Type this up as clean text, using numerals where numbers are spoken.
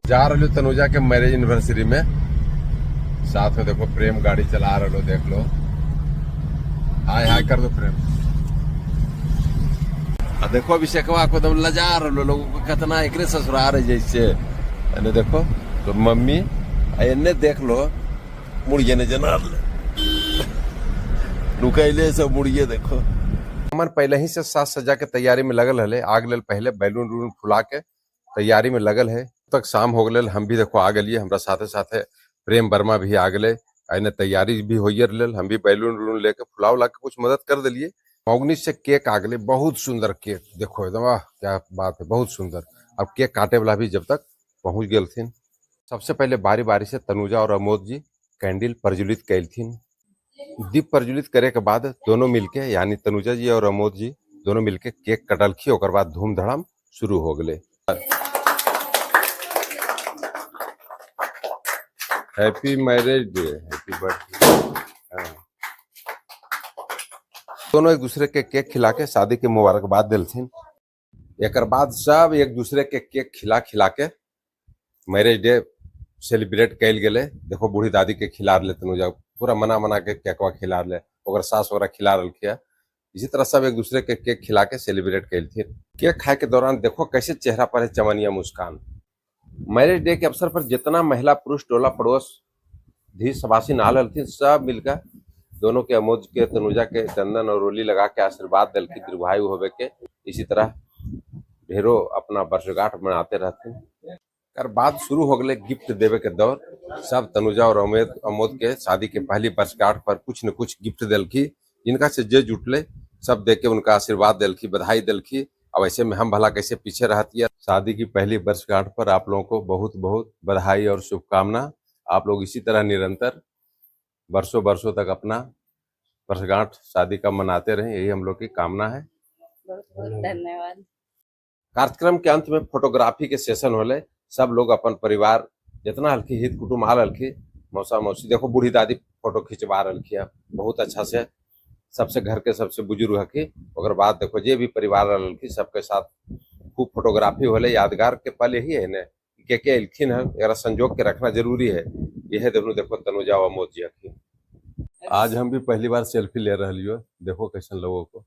जा रहा तनुजा के मैरिज एनिवर्सरी में। साथ में देखो प्रेम गाड़ी चला रहा हो, देख लो। हाय हाय कर दो प्रेम। आ देखो अभिषेकवा को एकदम लजा रहा, लोगों को कितना एकरे ससुराल है जैसे। एने देखो तो मम्मी, आ एने देख लो मुड़िए ने जना नुकैले सब मुड़िए देखो। हमर पहले ही से साज सज्जा के तैयारी में लगल हले। आग लेल पहले बैलून उलून फुला के तैयारी में लगल है। तक शाम हो गए, हम भी देखो आ गलिए। हमरा साथे साथे प्रेम वर्मा भी आ गए। एने तैयारी भी होइए लेल, हम भी बैलून उलून लेके फुला उला के कुछ मदद कर दिलिए। मौगनी से केक आ गए, बहुत सुंदर केक देखो एकदम, वाह क्या बात है, बहुत सुंदर। अब केक काटे वाला भी जब तक पहुंच गेलथिन। सबसे पहले बारी बारी से तनुजा और अमोद जी कैंडल प्रज्वलित कैलथिन। दीप प्रज्वलित करे के बाद दोनों मिलके, यानी तनुजा जी और अमोद जी दोनों मिलके केक कटलखी। ओकर बाद धूम धड़ाम शुरू हो गए। Happy marriage day, happy birthday. दोनों एक दूसरे के केक खिला के शादी के मुबारकबाद दिलथिन। एक बाद सब एक दूसरे के केक खिला खिला के मैरिज डे सेलिब्रेट कैल गेले। देखो बूढ़ी दादी के खिला रहे तनुजा, पूरा मना मना के केकवा खिला रहे, ओकर सास वगैरह खिला रही है। इसी तरह सब एक दूसरे के केक खिला के सेलिब्रेट कैलथिन। केक खाए के दौरान देखो कैसे चेहरा पर है चमनिया मुस्कान। मैरिज डे के अवसर पर जितना महिला पुरुष टोला पड़ोस धी सबासी आल हलथिन, सब मिलकर दोनों के अमोद के तनुजा के चंदन और रोली लगा के आशीर्वाद दिलखिन दीर्घायु होवे के। इसी तरह ढेरों अपना वर्षगांठ मनाते रहते हैं। कर बाद शुरू हो गए गिफ्ट देवे के दौर। सब तनुजा और अमोद के शादी के पहली वर्षगांठ पर कुछ न कुछ गिफ्ट दिलखी, जिनका से जे जुटले सब दे के उनका आशीर्वाद दिलखी, बधाई दिलखी। अब ऐसे में हम भला कैसे पीछे रहती है। शादी की पहली वर्षगांठ पर आप लोगों को बहुत बहुत बधाई और शुभकामना। आप लोग इसी तरह निरंतर वर्षों वर्षों तक अपना वर्षगांठ शादी का मनाते रहें, यही हम लोग की कामना है। बहुत बहुत धन्यवाद। कार्यक्रम के अंत में फोटोग्राफी के सेशन होले। सब लोग अपन परिवार जितना हल्की हित कुटुम्ब आल हल्की मौसा मौसी, देखो बूढ़ी दादी फोटो खिंचवा रही है बहुत अच्छा से, सबसे घर के सबसे बुजुर्ग हकी। ओकर बाद देखो जे भी परिवार हल्की सबके साथ खूब फोटोग्राफी होले। यादगार के पल यही है ने के एलखिन है, एकरा संजोग के रखना जरूरी है। यह देखो देखो तनुजा और अमोद जी हकी। आज हम भी पहली बार सेल्फी ले रहे हो, देखो कैसन लोगों को।